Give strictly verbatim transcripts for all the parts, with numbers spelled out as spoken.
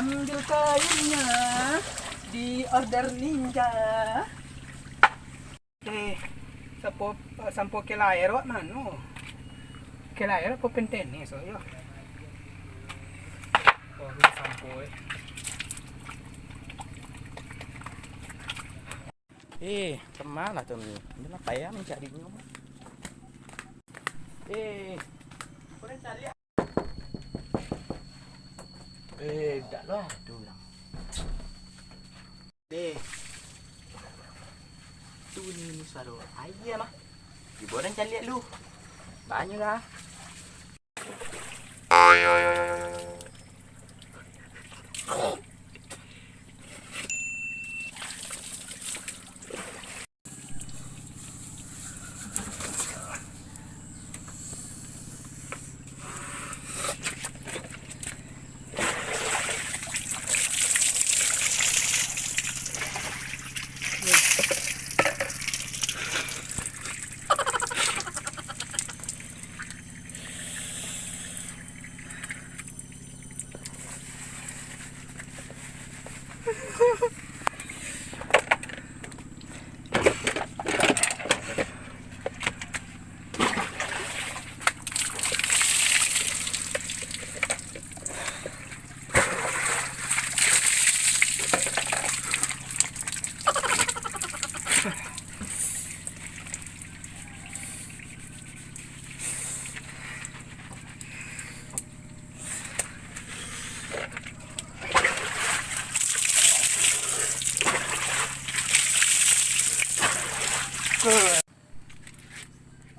Ambil kainnya di order Ninja. Eh, sampo, sampo kelair awak mano? Kelair apo pentenis, yo? Oh, sampo, eh. Eh, kemana tu ni? Ini lah payah mencarinya. Eh, boleh cari. Eh, dak lah, ada orang. Eh. Tu ni, ni suaro ayam ah. Di bawah dan caliak lu. Banyak ah.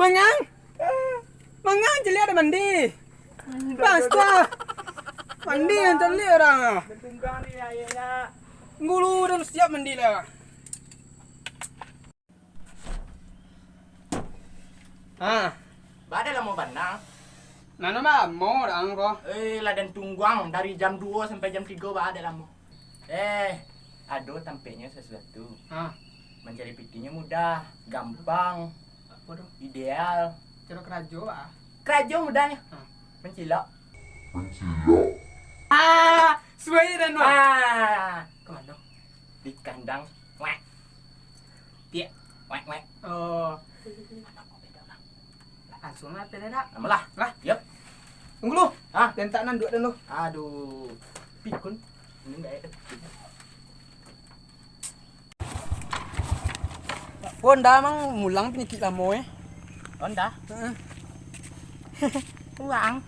Mangang? Mangang caliak ado mandi. Basta. Mandi nan caliak urang ah. Gulu dah siap mandi lah. Ah. Ba ado lamo bana. Nano lamo urang ko. Eh, ladan tungguang dari jam duo sampai jam tigo ba ado lamo. Eh, ado tampeknyo sasuatu. Ah. Mancari pitinyo mudah, gampang, apo tu? Ideal. Caro karajo, ah. Karajo mudahnyo. Ah. Mancilok. Ah, suai dan wah. Ah, ka mano? Di kandang. Wek. Tiak. Wek, wek. Oh. Langsuang lah, Pele, dak? Amolah. Lah. Yep. Tunggu lu. Hah? Lentak nan duak dan lu. Aduh. Pikun. Ini enggak ada. Honda mang mulang panyakik lamo, eh. Honda? Heeh. Uang.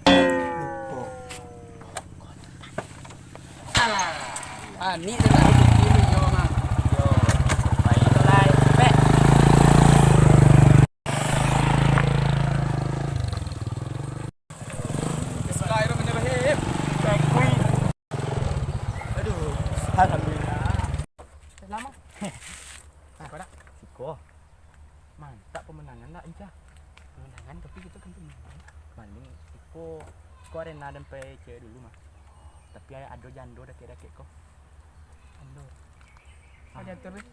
Lupo. Alah. Ah, ni dah nak dipikir yo, mang. Yo. Baik tu lah, capek. Bismillahirrahmanirrahim. Cakui. Aduh, alhamdulillah. Lama. Nah, kau dak? Siko. Mantap pemenangan dak, Ica? Pemenangan, tapi kita kan pemenangan. Mending iko, iko arena dan pe cewek dulu mah. Tapi ado jando dakek-dakek ko. Jando. Ah. Ada atur, Be?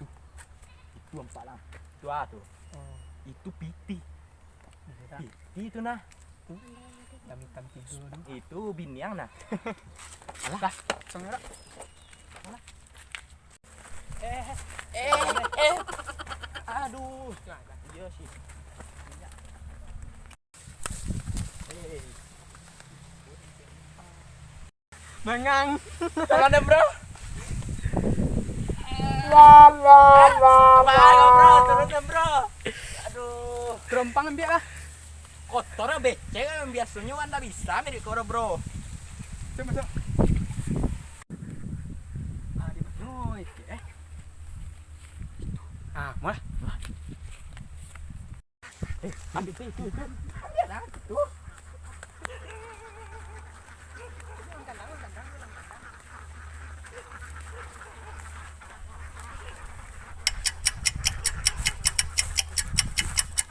Tuh. Itu nampak lah. Itu ah tu. Oh. Itu pitih. Bisa tak? Pitih tu nah. Tuh. Hitam-hitam tiga tu. Itu biniang nah. Alah. Dah, sama dak? Alah. Eh, eh, eh. Aduh. Iya sih. Eh. Mangang. Tolong deh, bro. Bang, bro, turun deh, bro. Aduh. Terompang ambiak lah. Kotor, becek, biasonyo kan ndak bisa ambiak kotor, bro. Cok, masuk. Ah, di mano itu, eh? Ah, mah. Eh, ambil tu, itu, itu. Ambil lah, tu.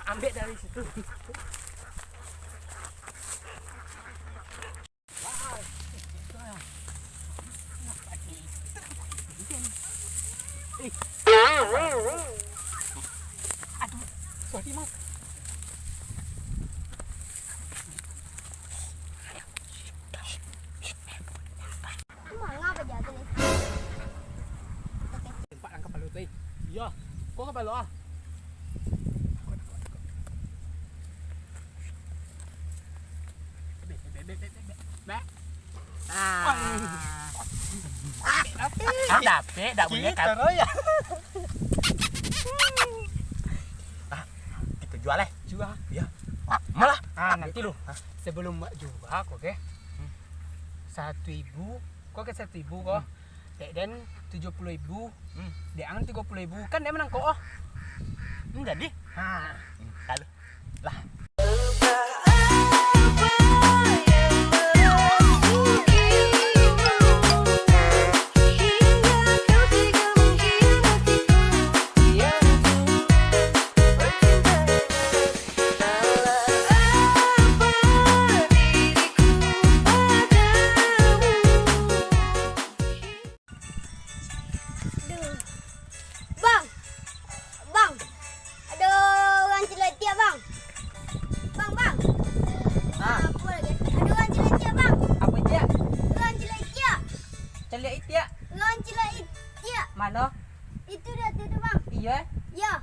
Ambil dari situ. Aduh, sorry, Mang. Yo, ko ka balok ah. Bek, bek, bek, bek, bek, bek. Ah. Dapek, dapek, dak buliah, kan? Kito royal. Ah, kito jua lah. Jua. Yo. Malah. Ah, nanti lu. Hah? Sebelum wak jua ko, oke? Hmm. Satu ibu, ko ka satu ibu ko. Hmm. Dek den tujuah puluah ribu, hmm, dek ang tigo puluah ribu, kan dek menang ko, oh. Hmm, jadi? Ha. Hmm, salah. Lah. Duh. Bang! Bang! Ado urang caliak itiak, Bang! Bang, Bang! Ah. Apo lai? Ado urang caliak itiak, Bang! Apo itiak? Urang caliak itiak! Caliak itiak? Urang caliak itiak! Mano? Itu di ateh tu, Bang! Iyo, eh? Iyo.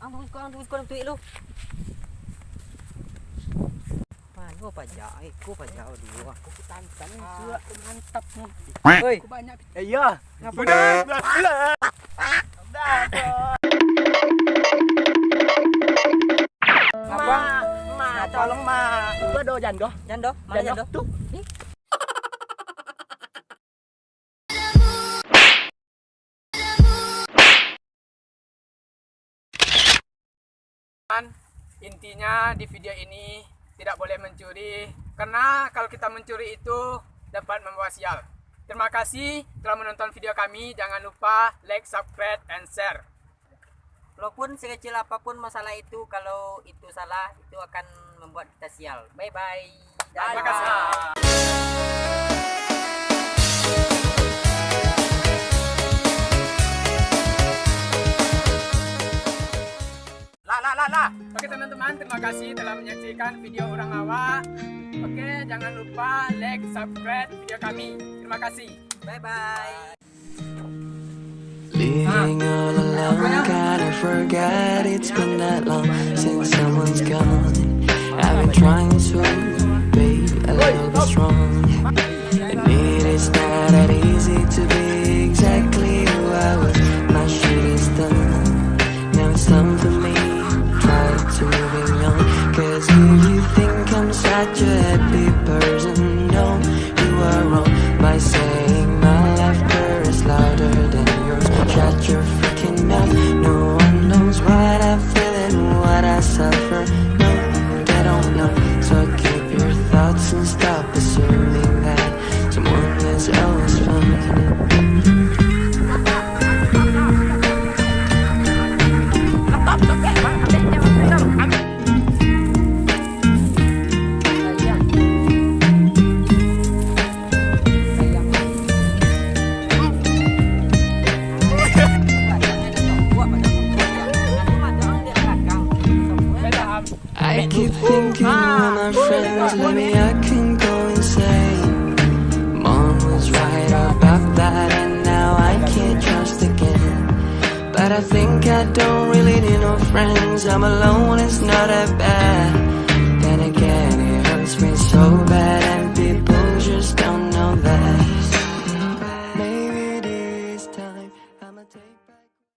Ang turun ko, ang turun ko, ang tuik lu. Mano pajak, eh, ko pajak duo. Ko tantang ni, ah, cuak. Mantap ni. Oi. Ko banyak. Eh, iyo. Ngapa? Udah. Ngapa? Mak, Mak, tolong, Mak. Itu ado jando. Jando? Mano jando? Jando. Tu. Ih. Intinya di video ini tidak boleh mencuri, karena kalau kita mencuri itu dapat membawa sial. Terima kasih telah menonton video kami, jangan lupa like, subscribe, and share. Walaupun sekecil apapun masalah itu, kalau itu salah, itu akan membuat kita sial. Bye bye. Dadah. Makassar. Lah, lah, lah, lah. Oke, teman-teman, terima kasih telah menyaksikan video urang awak. Oke, jangan lupa like, subscribe video kami. Terima kasih. Bye bye. Living all alone, kinda forgot it's been that long since someone's gone. I've been trying to be a little bit strong. And it is not that easy to be exactly who I was. My shit is done. Now it's time for me to try to move on. 'Cause if you think I'm such a happy person, no, you are wrong by saying my laughter is louder than yours. Shut your freaking mouth. No one knows what I feel and what I suffer. No, they don't know. So keep your thoughts and stop assuming that someone is always fine. I keep thinking of my friends, maybe I can go insane. Mom was right about that, and now I can't trust again. But I think I don't really need no friends. I'm alone, it's not that bad.